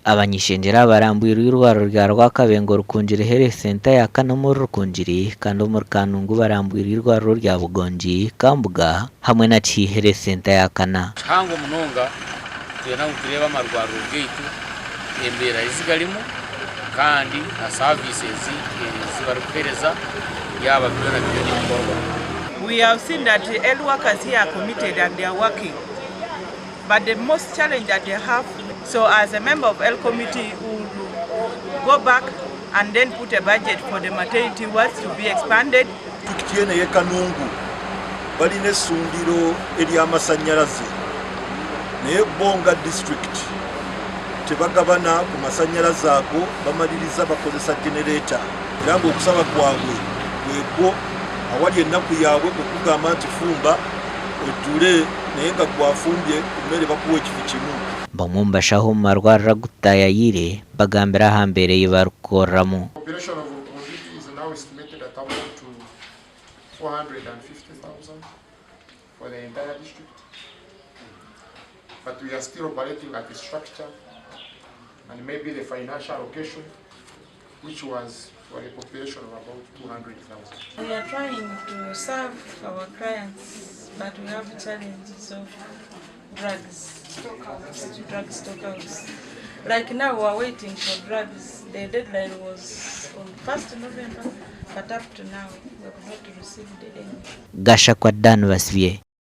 Abany'ishengyero abarambwirwe eirwariro rya Rwakabengo Rukungiri Health Centre ya kana omuri Rukungiri kandi omuri Kanungu barambwirwe eirwariro rya Bugongi, Kambuga hamwe na Kihihi Health Centre ya kana. Kihango munonga twena ngu tureebe amarwariro gaitu embeera ezi garimu kandi na services ezi barikuheereza yaaba byona biriyo nibikorwa. We have seen that health workers here are committed and they are working. But the most challenge that they have, so as a member of health committee we would go back and then put a budget for the maternity wards to be expanded. Disitulikiti eno ey'e Kanungu balina essundiro ery'amasannyalaze naye bo nga disitulikiti tebagabana ku masannyalaze ago bamaliriza bakozesa genereeta era ng'okusaba kwabwe kwekwo awali ennaku yaabwe kwe kugamba nti fumba ojjule naye nga gwe afumbye ku mmere bakuwa ekifi kimu. Bamwe omu bashaho omu marwariro agu tutaayayiire bagambire aha mbeera ei barikukoreramu. Population of Rukungiri is now estimated at about to 450,000 for the entire district. But we are still operating at the structure and maybe the financial allocation which was for a population of about 200,000. We are trying to serve our clients, but we have challenges of drugs, drug stockouts. Like now we are waiting for drugs. The deadline was on 1st November, but up to now we have not received any. Gashakwa Dan Basibye.